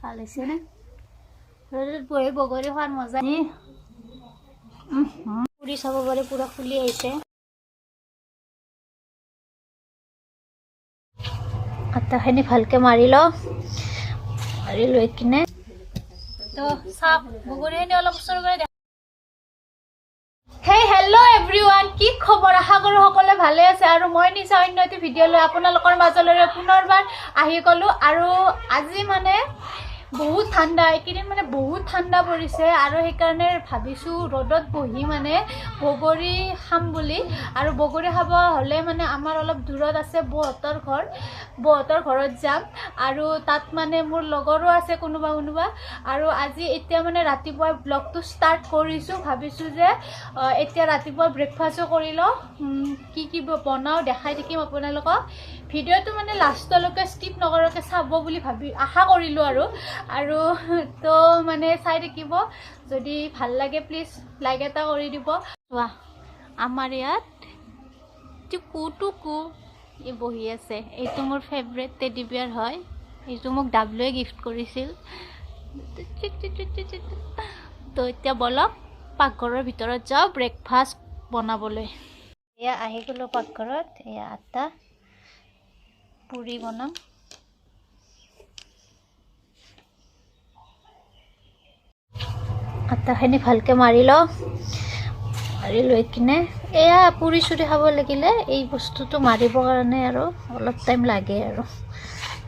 ভাল হৈছে নে? ৰ'দত বহি বগৰী খোৱাৰ মজা। পুৰি চাব পাৰে, পূৰা ফুলি আহিছে। আটাখিনি ভালকে মাৰি লওঁ, মাৰি লৈ কিনে তো চাওক, বগৰীখিনি অলপ ওচৰৰ পৰা। হেই, হেল্ল' এভৰিৱান, কি খবৰ? আশা কৰোঁ সকলোৱে ভালে আছে। আৰু মই নিচা অন্য এটি ভিডিঅ' লৈ আপোনালোকৰ মাজলৈ পুনৰবাৰ আহি গ'লোঁ। আৰু আজি মানে বহুত ঠাণ্ডা, এইকেইদিন মানে বহুত ঠাণ্ডা পৰিছে আৰু সেইকাৰণে ভাবিছোঁ ৰ'দত বহি মানে বগৰী খাম বুলি। আৰু বগৰী খাব হ'লে মানে আমাৰ অলপ দূৰত আছে বৌহঁতৰ ঘৰ, বৌহঁতৰ ঘৰত যাম। আৰু তাত মানে মোৰ লগৰো আছে কোনোবা কোনোবা। আৰু আজি এতিয়া মানে ৰাতিপুৱা ব্লগটো ষ্টাৰ্ট কৰিছোঁ। ভাবিছোঁ যে এতিয়া ৰাতিপুৱা ব্ৰেকফাষ্টো কৰি লওঁ, কি কি বনাওঁ দেখাই থাকিম আপোনালোকক। ভিডিঅ'টো মানে লাষ্টলৈকে স্কিপ নকৰাকৈ চাব বুলি ভাবি আশা কৰিলোঁ। আৰু আৰু তো মানে চাই থাকিব, যদি ভাল লাগে প্লিজ লাইক এটা কৰি দিব। চোৱা, আমাৰ ইয়াত টুকু টুকু ই বহি আছে। এইটো মোৰ ফেভৰেট টেডি বিয়াৰ হয়। এইটো মোক ডাব্লুৱে গিফ্ট কৰিছিল। তো এতিয়া ব'লক, পাকঘৰৰ ভিতৰত যাওঁ ব্ৰেকফাষ্ট বনাবলৈ। এয়া আহি গ'লোঁ পাকঘৰত। এয়া আটা, পুৰি বনাম। আটাখিনি ভালকৈ মাৰি লওঁ, মাৰি লৈ কিনে এয়া পুৰি চুৰি খাব লাগিলে এই বস্তুটো মাৰিবৰ কাৰণে আৰু অলপ টাইম লাগে। আৰু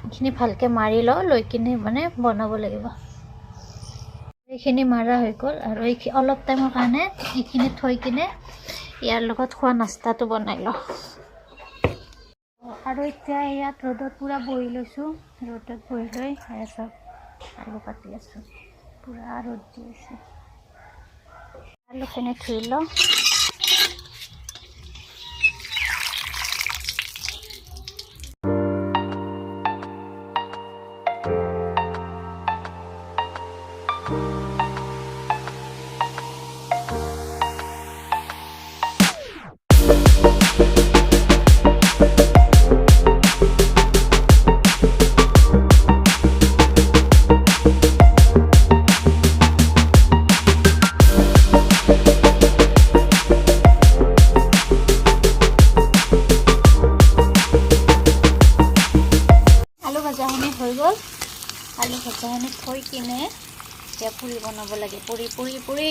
এইখিনি ভালকৈ মাৰি লওঁ, লৈ কিনে মানে বনাব লাগিব। এইখিনি মাৰা হৈ গ'ল। আৰু এই অলপ টাইমৰ কাৰণে এইখিনি থৈ কিনে ইয়াৰ লগত খোৱা নাস্তাটো বনাই লওঁ। আৰু এতিয়া ইয়াত ৰ'দত পূৰা বহি লৈছোঁ। ৰ'দত বহি লৈ এয়া চাওক, আলু কাটি আছোঁ। পূৰা ৰ'দ দি আছে। আলুখিনি ধুই লওঁ। আলু ভজাখিনি হৈ গ'ল। আলু ভজাখিনি থৈ কিনে এতিয়া পুৰি বনাব লাগে। পুৰি, পুৰি, পুৰি।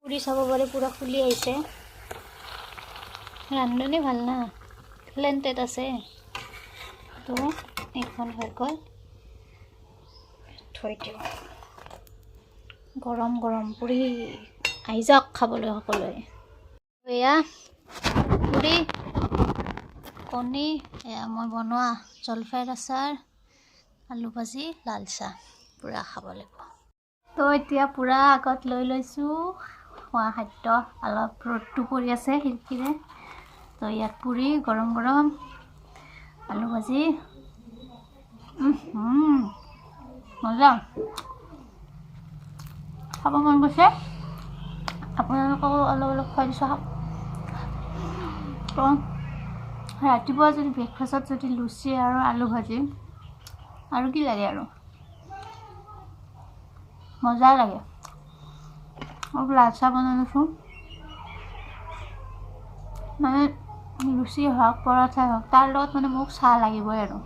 পুৰি চাব পাৰে, পূৰা ফুলি আহিছে। ৰান্ধনি ভাল না, টেলেণ্টেড আছে। তো এইখন হৈ গ'ল, থৈ দিওঁ। গৰম গৰম পুৰি, আহি যাওক খাবলৈ সকলোৱে। এয়া পুৰি, কণী, এয়া মই বনোৱা জলফাইৰ আচাৰ, আলু ভাজি, লাল চাহ, পূৰা খাব লাগিব। তো এতিয়া পূৰা আগত লৈ লৈছোঁ খোৱা খাদ্য। অলপ ৰ'দটো পৰি আছে খিৰিকীৰে। তো ইয়াত পুৰি, গৰম গৰম আলু ভাজি, মজা। খাব মন গৈছে, আপোনালোককো অলপ অলপ খুৱাই দিছোঁ, খাওক। তো ৰাতিপুৱা যদি ব্ৰেকফাষ্টত যদি লুচি আৰু আলু ভাজি, আৰু কি লাগে আৰু? মজা লাগে। অলপ লাল চাহ বনাই লৈছোঁ। মানে লুচি হওক, পৰঠাই হওক, তাৰ লগত মানে মোক চাহ লাগিবই। আৰু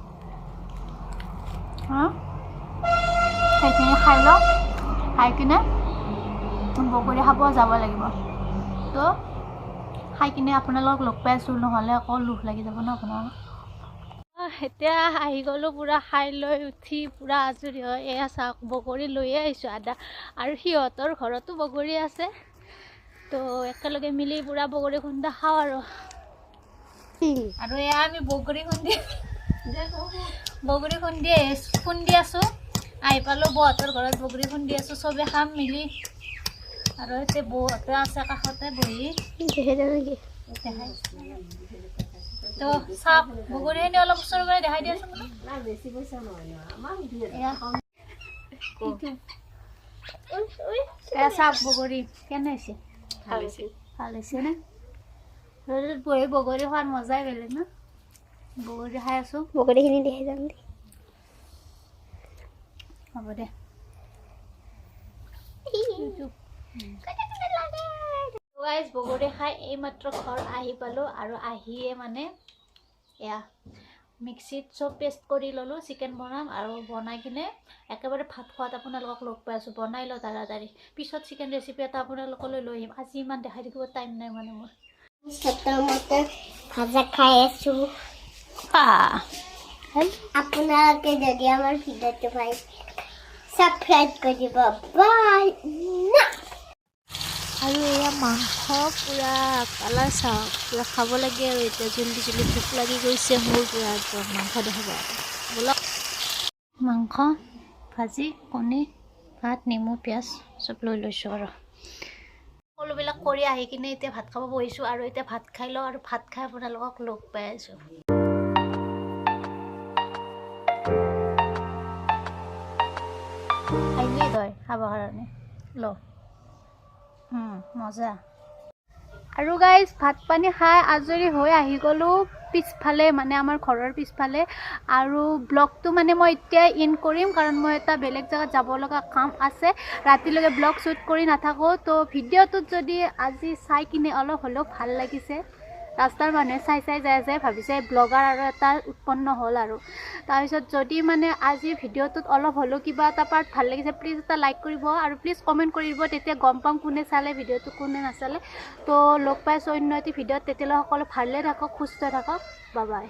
সেইখিনি খাই লওঁ, খাই কিনে বগৰী খাব যাব লাগিব। তো খাই কিনে আপোনালোকক লগ পাই আছোঁ, নহ'লে আকৌ লোভ লাগি যাব ন আপোনাৰ। এতিয়া আহি গ'লোঁ পূৰা খাই লৈ উঠি পূৰা আজৰি হৈ। এয়া চাওক, বগৰী লৈয়ে আহিছোঁ আদা। আৰু সিহঁতৰ ঘৰতো বগৰী আছে। তো একেলগে মিলি পূৰা বগৰী খুন্দা খাওঁ। আৰু আৰু এয়া আমি বগৰী খুন্দি আছোঁ। আহি পালোঁ বৌহঁতৰ ঘৰত, বগৰী খুন্দি আছোঁ, চবে খাম মিলি। আৰু এতিয়া বৌহঁতে আছে কাষতে বহি। দেখাই তো চাওক, বগৰীখিনি অলপ ওচৰৰ পৰা দেখাই দিয়াচোন বোলো। এয়া। এয়া চাওক বগৰী কেনে হৈছে? ভাল হৈছে। ভাল হৈছে নে? ৰ'দত বহি বগৰী খোৱাৰ মজাই বেলেগ ন? বগৰী খাই আছোঁ। বগৰীখিনি দেখাই যাম দে। হ'ব দে। গাইজ, বগৰী খাই এইমাত্ৰ ঘৰ আহি পালোঁ আৰু আহিয়ে মানে এয়া মিক্সিত চব পেষ্ট কৰি ল'লোঁ। চিকেন বনাম আৰু বনাই কিনে একেবাৰে ভাত খোৱাত আপোনালোকক লগ পাই আছোঁ। বনাই লওঁ তাড়াতাড়ি, পিছত চিকেন ৰেচিপি এটা আপোনালোকলৈ লৈ আহিম। আজি ইমান দেখাই থাকিব টাইম নাই মানে মোৰ। চটৰ মটৰ ভাজা খাই আছো। আপোনালোকে যদি আমাৰ ভিডিঅ'টো পাই ছাবস্ক্ৰাইব কৰিব। বাই। আৰু এয়া মাংস পূৰা কালাৰ চাওক, পূৰা খাব লাগে আৰু এতিয়া জল্দি জল্দি। ভোক লাগি গৈছে মোৰ পূৰা একদম মাংস দেখাব। ব'লক। মাংস, ভাজি, কণী, ভাত, নেমু, পিঁয়াজ চব লৈ লৈছোঁ আৰু সকলোবিলাক কৰি আহি কিনে এতিয়া ভাত খাব বহিছোঁ আৰু এতিয়া ভাত খাই লওঁ আৰু ভাত খাই আপোনালোকক লগ পাই আছোঁ। আহিলি তই খাবৰ কাৰণে? ল, মজা। আৰু গাইজ, ভাত পানী খাই আজৰি হৈ আহি গ'লোঁ পিছফালে, মানে আমাৰ ঘৰৰ পিছফালে। আৰু ব্লগটো মানে মই এতিয়া ইন কৰিম, কাৰণ মই এটা বেলেগ জেগাত যাব লগা কাম আছে। ৰাতিলৈকে ব্লগ শ্বুট কৰি নাথাকোঁ। তো ভিডিঅ'টোত যদি আজি চাই কিনে অলপ হ'লেও ভাল লাগিছে, ৰাস্তাৰ মানুহে চাই চাই যায় আছে, ভাবিছে ব্লগাৰ আৰু এটা উৎপন্ন হ'ল। আৰু তাৰপিছত যদি মানে আজিৰ ভিডিঅ'টোত অলপ হ'লেও কিবা এটা পাৰ্ট ভাল লাগিছে, প্লিজ এটা লাইক কৰিব আৰু প্লিজ কমেণ্ট কৰি দিব। তেতিয়া গম পাম কোনে চালে ভিডিঅ'টো, কোনে নাচালে। তো লগ পাইছোঁ অন্য এটি ভিডিঅ'ত। তেতিয়ালৈ সকলো ভালে থাকক, সুস্থ থাকক। Bye bye.